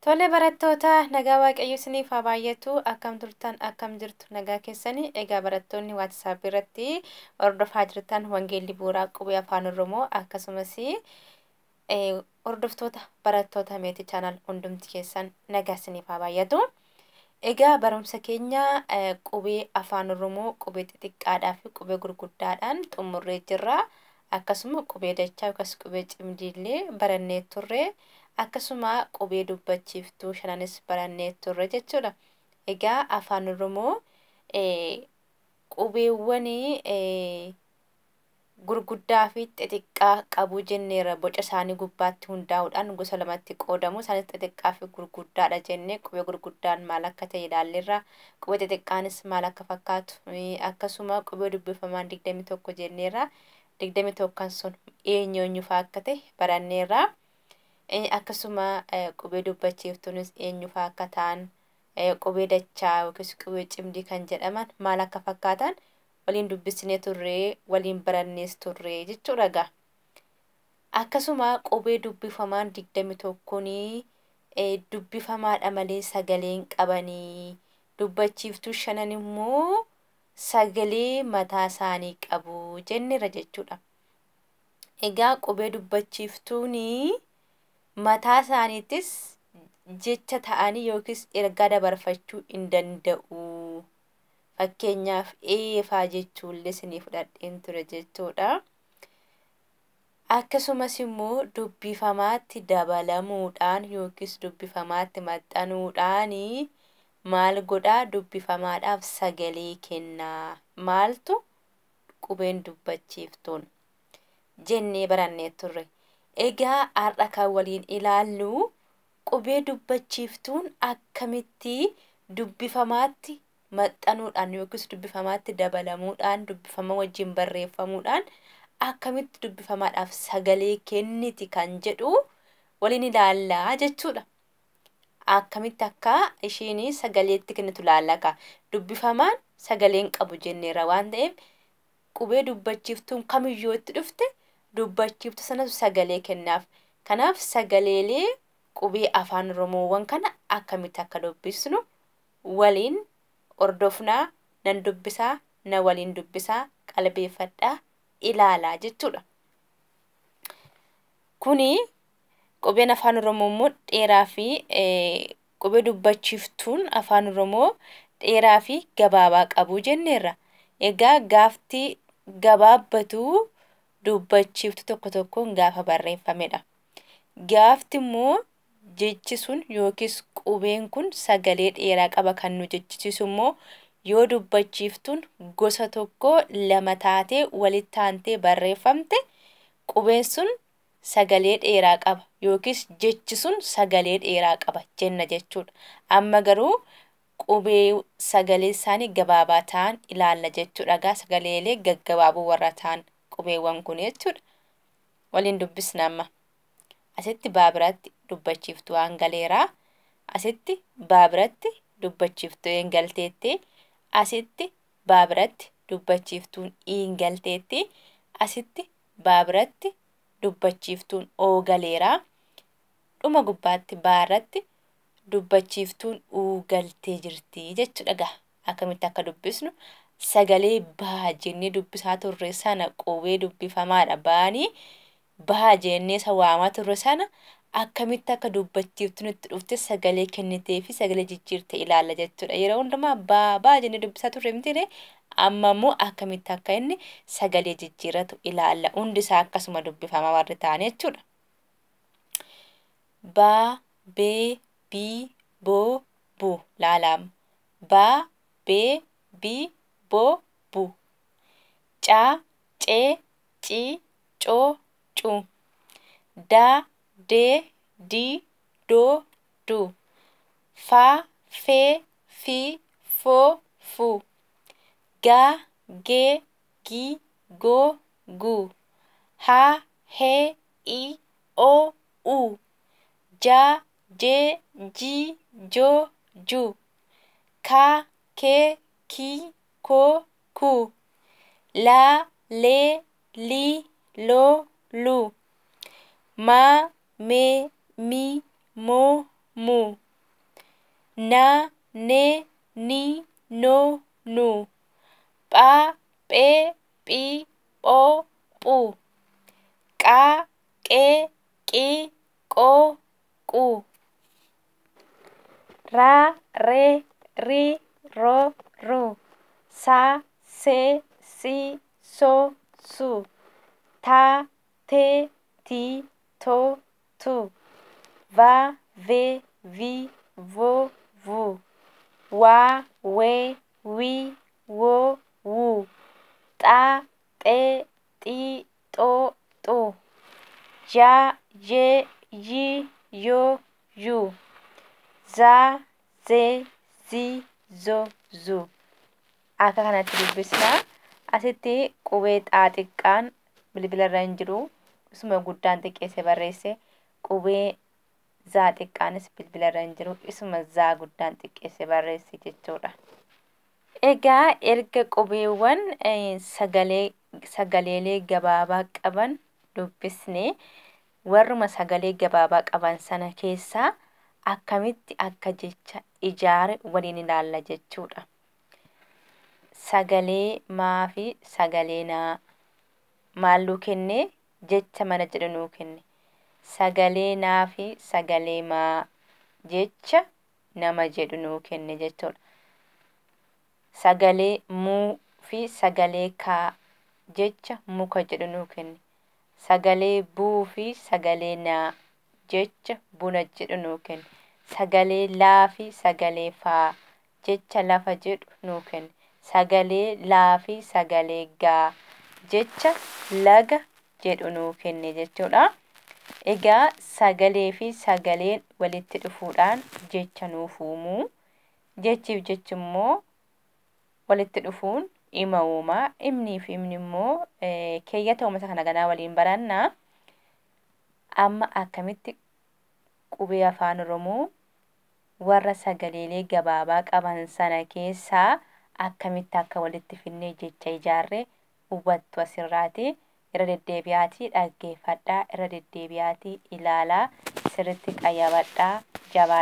Tole barattoota, nagaa Waaqayyo isiniif haa baay'atu. Akkam turtan, akkam jirtu, nagaa keessanii? Egaa barattoonni WhatsApp irratti hordofaa jirtan Wangeelli Bu'uuraa Qubee Afaan Oromoo, akkasumas hordoftoota barattoota Meetii Channel, hundumti keessan nagaa isiniif haa baay'atu. Egaa barumsa keenya qubee Afaan Oromoo qubee xixiqqaadhaa fi qubee gurguddaadhaan xumurree jirra. Akkasuma qubee dachaa yookaas qubee cimdiillee barannee turre. Akkasuma qubee dubbachiiftuu shananis barannee turre jechuudha. Egaa Afaan Oromoo qubeewwan gurguddaa fi xixiqqaa qabu jenneera. Boca isaanii gubbaatti hundaa'uudhaan gosa lamatti qoodamu. Isaanis xixiqqaa fi gurguddaadha jennee qubee gurguddaan maal akka ta'e ilaalleerra. Qubee xixiqqaanis maal akka fakkaatu, akkasuma qubee dubbifamaan 21 jenneerra. 21 sun eenyu eenyu fa'aa akka ta'e baranneerra. Akkasuma qubee dubbachiiftuunis eenyu fa'aa akka ta'an, qubee dachaa yookiis qubee cimdii kan jedhaman maal akka fakkaatan waliin dubbisnee turree, waliin barannees turree jechuudha egaa. Akkasuma qubee dubbifamaan 21 dubbifamaadha malee sagaleen qabanii, dubbachiiftuu shanan immoo sagalee mataa isaanii qabu jenneera jechuudha. Egaa qubee dubbachiiftuun mataa isaaniittis jecha ta'anii yookiis ergaa dabarfachuu hin danda'u. Fakkeenyaaf eefaa jechuullee isinii fudhadheen ture jechuudha. Akkasumas immoo dubbifamaatti dabalamuudhaan yookiis dubbifamaatti maxxanuudhaan maal godhaa? Dubbifamaadhaaf sagalee kennaa. Maaltu? Qubeen dubbachiiftuun jennee barannee turre. Egaa har'a kan waliin ilaallu qubee dubbachiiftuun akkamitti dubbifamaatti maxxanuudhaan yookiis dubbifamaatti dabalamuudhaan, dubbifama wajjin barreeffamuudhaan akkamitti dubbifamaadhaaf sagalee kenniti kan jedhu waliin ilaallaa jechuudha. Akkamitti akka ishiin sagaleetti kennitu ilaallaka. Dubbifamaan sagaleen qabu jenneera waan ta'eef, qubee dubbachiiftuun kamiyyuu itti dhufte dubbachiiftu sanatu sagalee kennaaf. Kanaaf sagaleelee qubee Afaan Oromoowwan kana akkamitti akka dubbisnu waliin hordofnaa, nan dubbisaa, na waliin dubbisaa, qalbeeffadhaa, ilaalaa jechuudha. Kuni qubeen Afaan Oromoo immoo dheeraa fi qubee dubbachiiftuun Afaan Oromoo dheeraa fi gabaabaa qabu jenneerra. Egaa gaafti gabaabbatu dubbachiiftu tokko tokkoon gaafa barreeffamedha. Gaafti immoo jechi sun yookiis qubeen kun sagalee dheeraa qaba kan nu jechisiisu immoo yoo dubbachiiftuun gosa tokko lama taatee walitti aantee barreeffamte, qubeen sun sagalee dheeraa qaba yookiis jechi sun sagalee dheeraa qaba jenna jechuudha. Amma garuu qubee sagalee isaanii gabaabaa ta'an ilaalla jechuudha. Egaa sagaleelee gaggabaaboo warra ta'an qubeewwan kun jechuudha. Waliin dubbisna amma. Asitti baa biratti dubbachiiftuu waan galeeraa. Asitti baa biratti dubbachiiftuu een galteetti. Asitti baa biratti dubbachiiftuun iin galteetti. Asitti baa biratti dubbachiiftuun oo galeeraa. Dhuma gubbaatti baa irratti dubbachiiftuun uu galtee jirti jechuudha gaa. Akkamitti akka dubbisnu, sagalee baa jennee dubbisaa turre sana, qubee dubbifamaadha baanii baa jennee isa waamaa turre sana, akkamitti akka dubbachiiftuun itti dhufte sagalee kennitee fi sagalee jijjiirte ilaalla jechuudha. Yeroo hundumaa baa baa jennee dubbisaa turre mitiire? Amma immoo akkamitti akka inni sagalee jijjiiratu ilaalla. Hundi isaa akkasuma dubbifamaa warri ta'an jechuudha. Baa, bee, bii, boo, bu. Laalaam. Baa, bee, bii, boo, bu. Caa, cee, cii, coo, cu. Daa, dee, dii, doo, du. Faa, fee, fii, foo, fu. Gaa, gee, gii, goo, gu. Haa, hee, ii, oo, u. Jaa, jee, jii, joo, ju. Kaa, kee, kii, koo, ku. Laa, lee, lii, loo, lu. Maa, mee, mii, moo, mu. Na, ne, ni, no, nu. Pha, phe, phi, pho, phu. Qa, qe, qi, qo, qu. Ra, re, ri, ro, ru. Sa, se, si, so, su. Ta, te, ti, to, tu. Va, ve, vi, vo, vu. Wa, we, wi, wo, wu. Xa, xe, xi, xo, xu. Ja, je, yi, yo, yu. Za, ze, zi, zo, zu. Akka kanatti dubbisna. Asitti qubee xaa xiqqaan bilbila irra hin jiru. Isuma guddaan xiqqeesse barreesse. Qubee zaa xiqqaanis bilbila irra hin jiru. Isuma zaa guddaan xiqqeesse barreesse jechuudha. Egaa erga qubeewwan sagaleelee gabaabaa qaban dubbisne warruma sagalee gabaabaa qaban sana keessaa akkamitti akka jecha ijaare waliin ilaalla jechuudha. Sagalee maa fi sagalee naa maal nuu kenne jecha mana jedhu nuu kenne. Sagalee naa fi sagalee maa jecha nama jedhu nuu kenne jechuudha. Sagalee muu fi sagalee kaa jecha muka jedhu nuu kenne. Sagalee buu fi sagalee naa jecha buna jedhu nuu kenne. Sagalee laa fi sagalee faa jecha lafa jedhu nuu kenne. Sagalee laa fi sagalee gaa jecha laga jedhu nuu kenne jechuudha. Egaa sagalee fi sagaleen walitti dhufuudhaan jecha nuuf uumuu. Jechiif jechi immoo walitti dhufuun hima uumaa. Himnii fi himni immoo keeyyata uummata kana ganaa waliin barannaa. Amma akkamitti qubee afaan Oromoo warra sagaleelee gabaabaa qaban sana keessaa akkamitti akka walitti finnee jecha ijaarre hubattu asirraati. Irra deddeebi'aatii dhaggeeffadhaa, irra deddeebi'aatii ilaalaa, sirriitti qayyabadhaa, jabaadhaa.